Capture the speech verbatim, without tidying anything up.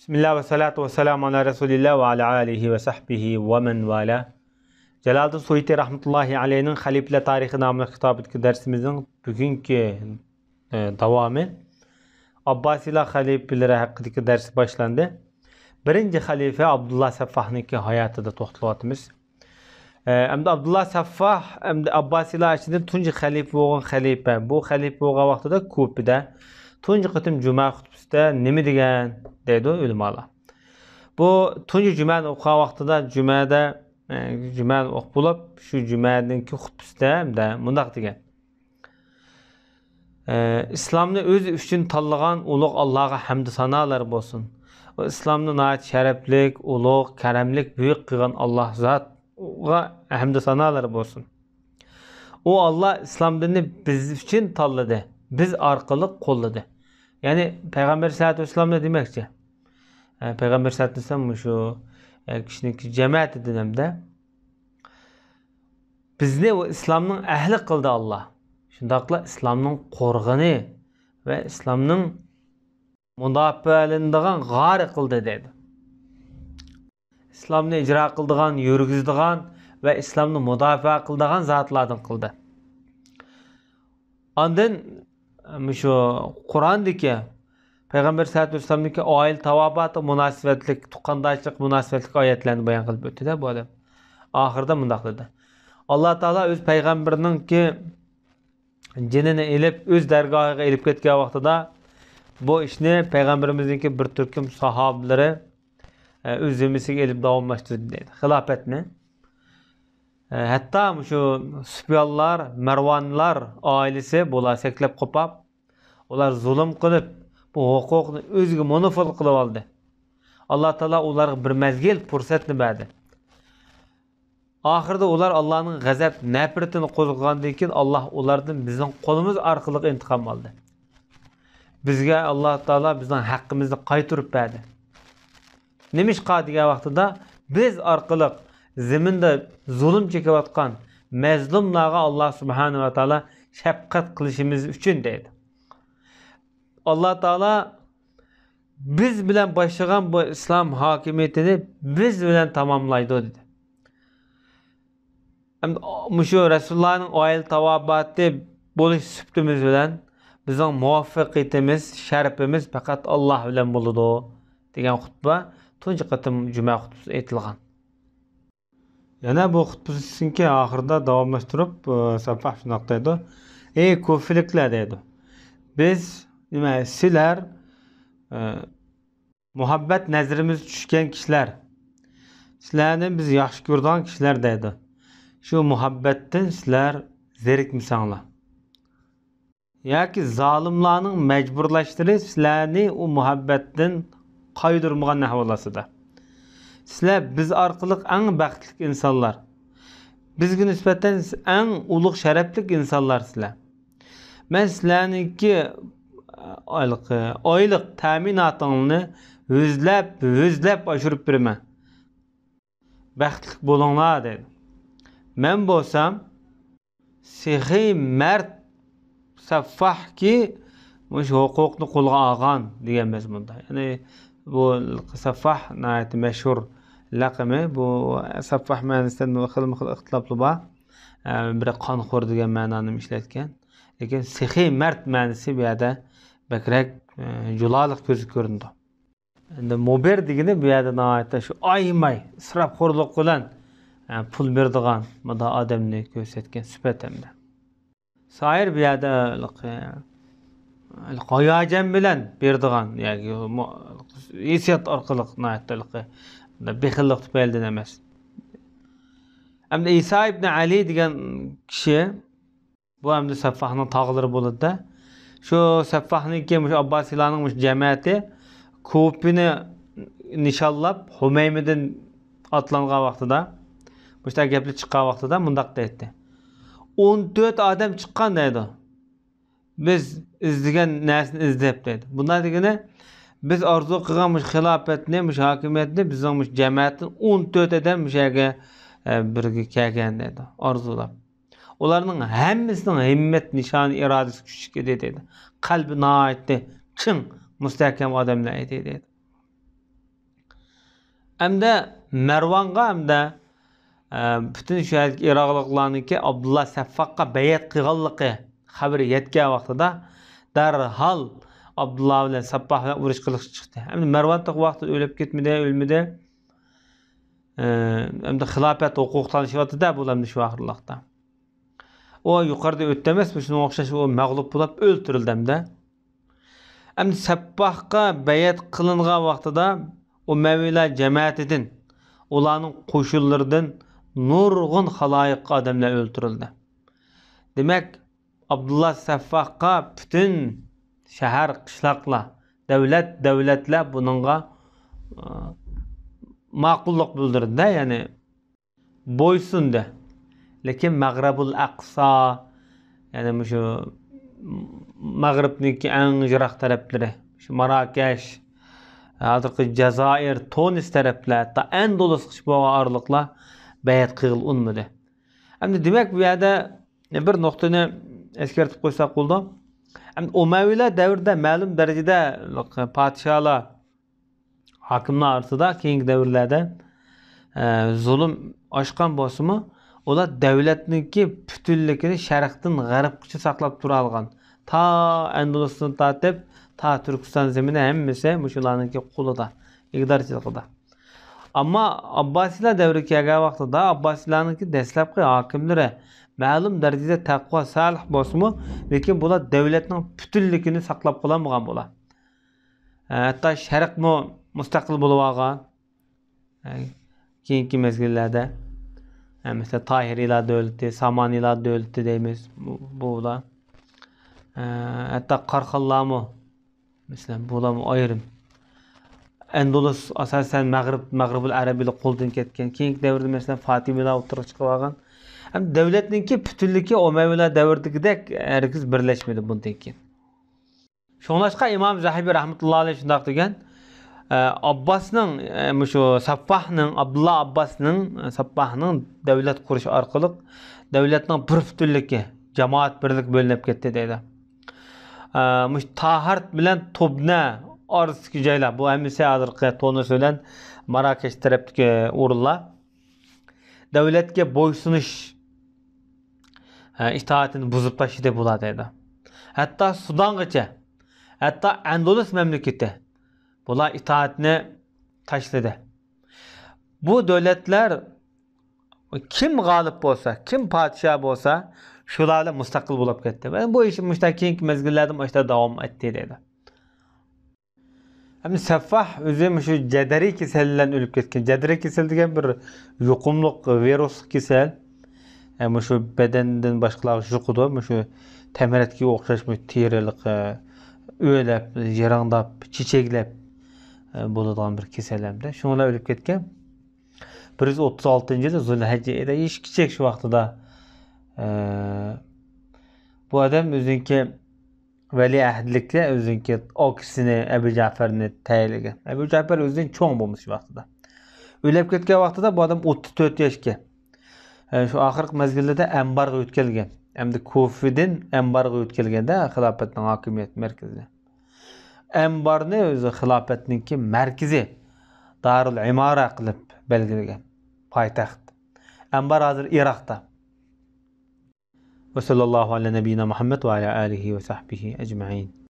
بىسمىللا ۋەسسالاتۇ ۋەسسالامۇ ئالا رەسۇلىللا ۋە ئالا ئالىھى ۋە سەھبىھى ۋە مەن ۋالا. جالالىدىن سۇيۇتى رەھمەتۇللاھى ئەلەيھىنىڭ خەلىپىلەر تارىخى ناملىق كىتابىدىكى دەرسىمىزنىڭ بۈگۈنكى، ئە، داۋامى. ئابباسىيلار خەلىپىلىرى ھەققىدىكى دەرس باشلاندى. بىرىنچى خەلىپە ئابدۇللا سەففاھنىڭكى ھاياتىدا توختىلىۋاتىمىز. ئەمدى ئابدۇللا سەففاھ، ئەمدى ئابباسىيلار ئىچىدە تۇنجى خەلىپە بولغان خەلىپە. بۇ خەلىپە بولغان ۋاقتىدا كۇفىدە تۇنجى قېتىم جۈمە خۇتبىسىدە نېمە دېگەن دەيدۇ ئۆلىمالار. بۇ تۇنجى جۈمەنى ئوقۇغان ۋاقتىدا جۈمەدە، ئە، جۈمەنى ئوقۇپ بولۇپ، شۇ جۈمەدىنكى خۇتبىسىدە ئەمدى مۇنداق دېگەن. ئىسلامنى ئۆزى ئۈچۈن تاللىغان ئۇلۇغ ئاللاغا ھەمدۇ سانالار بولسۇن. ئۇ ئىسلامنى ناھايىتى شەرەپلىك، ئۇلۇغ، كەرەملىك، بۈيۈك قىلغان ئاللا زاتقا ھەمدۇ سانالار بولسۇن. ئۇ ئاللا ئىسلام دىنىنى بىز ئۈچۈن تاللىدى، بىز ئارقىلىق قوللىدى. يەنى پەيغەمبەر سەللەتۇ ۋەسسالامنى دېمەكچى. ئە، پەيغەمبەر سەللەتۇ ۋەسسالام مۇشۇ، ئە، كىشىنىڭكى جەمەتىدىن ھەمدە بىزنى ئۇ ئىسلامنىڭ ئەھلى قىلدى ئاللا. شۇنداقلا ئىسلامنىڭ قورغىنى ۋە ئىسلامنىڭ مۇداپىئەلىنىدىغان غارى قىلدى دەيدۇ. ئىسلامنى ئىجرا قىلىدىغان، يۈرگۈزىدىغان ۋە ئىسلامنى مۇداپىئە قىلىدىغان زاتلاردىن قىلدى. ئاندىن مۇشۇ قۇراندىكى پەيغەمبەر سەللەتۇ ۋەسسالامنىڭكى ئائىلە تاۋابىئاتى مۇناسىۋەتلىك، تۇغقانداشلىق مۇناسىۋەتلىك ئايەتلەرنى بايان قىلىپ ئۆتتى-دە بۇ ئادەم. ئاخىرىدا مۇنداق دېدى. ئاللا تائالا ئۆز پەيغەمبىرىنىڭكى جېنىنى ئېلىپ، ئۆز دەرگاھىغا ئېلىپ كەتكەن ۋاقتىدا بۇ ئىشنى پەيغەمبىرىمىزنىڭكى بىر تۈركۈم ساھابىلىرى، ئە، ئۆز زىممىسىگە ئېلىپ داۋاملاشتۇردى دەيدۇ. خىلاپەتنى. ئە، ھەتتا مۇشۇ سۇپيانلار، مەرۋانلار ئائىلىسى بۇلار سەكلەپ قوپاپ، ئۇلار زۇلۇم قىلىپ، بۇ ھوقۇقنى ئۆزىگە مونوپول قىلىپ ئالدى. ئاللا تائالا ئۇلارغا بىر مەزگىل پۇرسەتنى بەردى. ئاخىرىدا ئۇلار ئاللانىڭ غەزەپ نەپرىتىنى قوزغىغاندىن كېيىن، ئاللا ئۇلاردىن بىزنىڭ قولىمىز ئارقىلىق ئىنتىقام ئالدى. بىزگە ئاللا تائالا بىزنىڭ ھەققىمىزنى قايتۇرۇپ بەردى. نېمىشقا دېگەن ۋاقتىدا، بىز ئارقىلىق زېمىندا زۇلۇم چېكىۋاتقان مەزلۇملارغا ئاللا سۇبھانەھۇ ۋە تائالا شەپقەت قىلىشىمىز ئۈچۈن دەيدۇ. ئاللا تائالا بىز بىلەن باشلىغان بۇ ئىسلام ھاكىمىيىتىنى بىز بىلەن تاماملايدۇ دېدى. ئەمدى مۇشۇ رەسۇلۇللانىڭ ئائىلە تاۋابىئاتى بولۇش سۈپىتىمىز بىلەن بىزنىڭ مۇۋەپپەقىيىتىمىز، شەرىپىمىز پەقەت ئاللا بىلەن بولىدۇ دېگەن خۇتبە تۇنجى قېتىم جۈمە خۇتبىسى ئېيتىلغان. يەنە بۇ خۇتبىسىنىڭكى ئاخىرىدا داۋاملاشتۇرۇپ، ئە، سەففاھ شۇنداق دەيدۇ. ئەي كۇفىلىكلەر دەيدۇ. بىز، نېمە، سىلەر، ئە، مۇھەببەت نەزىرىمىز چۈشكەن كىشىلەر. سىلەرنى بىز ياخشى كۆرىدىغان كىشىلەر دەيدۇ. شۇ مۇھەببەتتىن سىلەر زېرىكمىسەڭلار. ياكى زالىملارنىڭ مەجبۇرلاشلىرى سىلەرنى ئۇ مۇھەببەتتىن قايدۇرمىغان ئەھۋال ئاستىدا. سىلەر بىز ئارقىلىق ئەڭ بەختلىك ئىنسانلار. بىزگە نىسبەتەن ئەڭ ئۇلۇغ شەرەپلىك ئىنسانلار سىلەر. مەن سىلەرنىڭكى ئايلىق، ئايلىق تەمىناتىڭلارنى يۈزلەپ، يۈزلەپ ئاشۇرۇپ بېرىمەن. بەختلىك بولۇڭلار دەيدۇ. مەن بولسام سېخىي مەرد سەففاھكى مۇشۇ ھوقۇقنى قولغا ئالغان دېگەن مەزمۇندا. يەنى بۇ سەففاھ ناھايىتى مەشھۇر لەقىمى. بۇ سەففاھ مەنىسىدىن خىلمۇ خىل ئىختىلاپلار بار. ئە، بىرى قانخور دېگەن مەنانى ئىشلەتكەن. لېكىن سېخىي مەرد مەنىسى بۇ يەردە بەكرەك، ئە، جۇلالىق كۆزگە كۆرۈنىدۇ. ئەمدى مۇبىر دېگىنى بۇ يەردە ناھايىتى شۇ ئايىماي، ئىسراپخورلۇق بىلەن، ئە، پۇل بېرىدىغان مۇنداق ئادەمنى كۆرسەتكەن سۈپەت ئەمدى. شائىر بۇ يەردە ھېلىقى، ھېلىقى ھاياجان بىلەن بېرىدىغان، ياكى مۇ-، ھېسسىيات ئارقىلىق ناھايىتى ھېلىقى بېخىللىق تۈپەيلىدىن ئەمەس. ئەمدى ئىسا ئىبنى ئەلى دېگەن كىشى، بۇ ئەمدى سەففاھنىڭ تاغىلىرى بولىدۇ-دە. شۇ سەففاھنىڭكى، مۇشۇ ئابباسىيلارنىڭ مۇشۇ جەمەتى كۇفىنى نىشانلاپ، ھۇمەيمىدىن ئاتلانغان ۋاقتىدا، مۇشۇنداق گەپلەر چىققان ۋاقتىدا مۇنداق دەيتتى. ئون تۆت ئادەم چىققان دەيدۇ. بىز ئىزدىگەن نەرسىنى ئىزدەپ دەيدۇ. بۇنداق دېگىنى، بىز ئارزۇ قىلغان مۇشۇ خىلاپەتنى، مۇشۇ ھاكىمىيەتنى بىزنىڭ مۇشۇ جەمەتتىن ئون تۆت ئادەم مۇشۇ يەرگە، ئە، بىرگە كەلگەن دەيدۇ، ئارزۇلاپ. ئۇلارنىڭ ھەممىسىنىڭ ھىممەت نىشانى، ئىرادىسى كۈچلۈك ئىدى دەيدۇ. قەلبى ناھايىتى چىڭ، مۇستەھكەم ئادەملەر ئىدى دەيدۇ. ئەمدى مەرۋانغا، ئەمدى، ئە، پۈتۈن شۇ يەردىكى ئىراقلىقلارنىڭكى ئابدۇللا سەففاققا بەيئەت قىلغانلىقى خەۋىرى يەتكەن ۋاقتىدا، دەرھال ئابدۇللا بىلەن سەففاق بىلەن ئۇرۇش قىلىشقا چىقتى. ئەمدى مەرۋان تېخى ۋاقتىدا ئۆلۈپ كەتمىدى، ئۆلمىدى. ئە، ئەمدى خىلاپەت ھوقۇقى تالىشىۋاتىدۇ-دە بۇلار ئەمدى شۇ ئاخىرلىقتا. ئۇ يۇقىرىدا ئۆتتى ئەمەس، مۇشۇنىڭغا ئوخشاش ئۇ مەغلۇپ بولۇپ ئۆلتۈرۈلدى ئەمدى. ئەمدى سەپپاھقا بەيئەت قىلىنغان ۋاقتىدا ئۇمەۋىيلەر جەمەتىدىن، ئۇلارنىڭ قوشۇنلىرىدىن نۇرغۇن خالايىق ئادەملەر ئۆلتۈرۈلدى. دېمەك، ئابدۇللا سەففاھقا پۈتۈن شەھەر، قىشلاقلار، دەۋلەت، دەۋلەتلەر بۇنىڭغا، ئە، ماقۇللۇق بىلدۈردى، يەنى بويسۇندى. لېكىن مەغرىبۇل ئەقسا، يەنى مۇشۇ مەغرىبنىڭكى ئەڭ يىراق تەرەپلىرى، شۇ ماراكەش، ھازىرقى جازائىر، تۇنىس تەرەپلەر، ھەتتا ئەندۇلۇسقىچە بولغان ئارىلىقلار بەيئەت قىلغىلى ئۇنىمىدى. ئەمدى دېمەك، بۇ يەردە بىر نۇقتىنى ئەسكەرتىپ قويساق بولىدۇ. ئەمدى ئۇمەۋىيلەر دەۋرىدە مەلۇم دەرىجىدە پادىشاھلار، ھاكىملار ئارىسىدا كېيىنكى دەۋرلەردە، ئە، زۇلۇم ئاشقان بولسىمۇ، ئۇلار دەۋلەتنىڭكى پۈتۈنلۈكىنى شەرقتىن غەربكىچە ساقلاپ تۇرالىغان. تا ئەندۇلۇستىن تارتىپ، تا تۈركىستان زېمىنى ھەممىسى مۇشۇلارنىڭكى قولىدا، ئىگىدارچىلىقىدا. ئەمما ئابباسىيلار دەۋرىگە كەلگەن ۋاقتىدا ئابباسىيلارنىڭكى دەسلەپكى ھاكىملىرى مەلۇم دەرىجىدە تەقۋا سالىھ بولسىمۇ، لېكىن بۇلار دەۋلەتنىڭ پۈتۈنلۈكىنى ساقلاپ قالالمىغان بۇلار. ھەتتا شەرقمۇ مۇستەقىل بولۇۋالغان. كېيىنكى مەزگىللەردە، مەسىلەن، تاھىرىيلار دۆلىتى، سامانىيلار دۆلىتى دەيمىز، بۇ، بۇلار. ھەتتا قاراخانلارمۇ، مەسىلەن، بۇلارمۇ ئايرىم. ئەندۇلۇس ئاساسەن مەغرىب، مەغرىبۇل ئەرەبىيلار قولدىن كەتكەن. كېيىنكى دەۋردە، مەسىلەن، فاتىمىيلار ئوتتۇرىغا چىقىۋالغان. ئەمدى دەۋلەتنىڭكى پۈتۈنلۈكى ئۇمەۋىيلار دەۋرىدىكىدەك ھەرگىز بىرلەشمىدى بۇندىن كېيىن. شۇڭلاشقا ئىمام زەھەبى رەھمەتۇللا ئەلەيھ شۇنداق دېگەن، ئە، ئابباسنىڭ، ئە، مۇشۇ سەففاھنىڭ، ئابدۇللا ئابباسنىڭ، ئە، سەففاھنىڭ دەۋلەت قۇرۇش ئارقىلىق دەۋلەتنىڭ بىر پۈتۈنلۈكى، جامائەت بىرلىكى بۆلۈنۈپ كەتتى دەيدۇ. ئە، مۇشۇ تاھارت بىلەن تۇبنە ئارىسىدىكى جايلار، بۇ ھەممىسى ھازىرقى تۇنىس بىلەن ماراكەش تەرەپتىكى ئورۇنلار. دەۋلەتكە بويسۇنۇش، ھە، ئىتائىتىنى بۇزۇپ تاشلىدى بۇلار دەيدۇ. ھەتتا سۇدانغىچە، ھەتتا ئەندۇلۇس مەملىكىتى بۇلار ئىتائەتنى تاشلىدى. بۇ دۆلەتلەر كىم غالىب بولسا، كىم پادىشاھ بولسا، شۇلار بىلەن مۇستەقىل بولۇپ كەتتى. ۋە بۇ ئىش مۇشۇنداق كېيىنكى مەزگىللەردە مۇشۇنداق داۋام ئەتتى دەيدۇ. ئەمدى سەففاھ ئۆزى مۇشۇ جەدەرىي كېسەل بىلەن ئۆلۈپ كەتكەن. جەدەرىي كېسەل دېگەن بىر يۇقۇملۇق ۋىرۇسلۇق كېسەل. ئە، مۇشۇ بەدەندىن باشقىلارغا يۇقىدۇ. مۇشۇ تەمرەتكىگە ئوخشاش مۇشۇ تېرىلىقى، ئۆلەپ، يىرىڭداپ، چېچەكلەپ، ئە، بولىدىغان بىر كېسەل ئەمدى. شۇڭا ئۆلۈپ كەتكەن. بىر يۈز ئوتتۇز ئالتىنچى يىلى زۇلھەججە ئېيىدا، يېشى كىچىك شۇ ۋاقتىدا. ئە، بۇ ئادەم ئۆزىنىڭكى ۋەلىئەھدلىككە ئۆزىنىڭكى ئاكىسىنى ئەبۇ جەپەرنى تەيىنلىگەن. ئەبۇ جەپەر ئۆزىدىن چوڭ بولمىسا شۇ ۋاقتىدا. ئۆلۈپ كەتكەن ۋاقتىدا بۇ ئادەم ئوتتۇز تۆت ياشكەن. ئە، شۇ ئاخىرقى مەزگىللەردە ئەنبارغا ئۆتكەلگەن. ئەمدى كۇفىدىن ئەنبارغا ئۆتكەلگەندە خىلاپەتنىڭ ھاكىمىيەت مەركىزىنى. ئەنبارنى ئۆزى خىلاپەتنىڭكى مەركىزى، دارۇل ئىمارە قىلىپ بەلگىلىگەن. پايتەخت. ئەنبار ھازىر ئىراقتا. وصلى الله على نبينا محمد وعلى آله وصحبه أجمعين.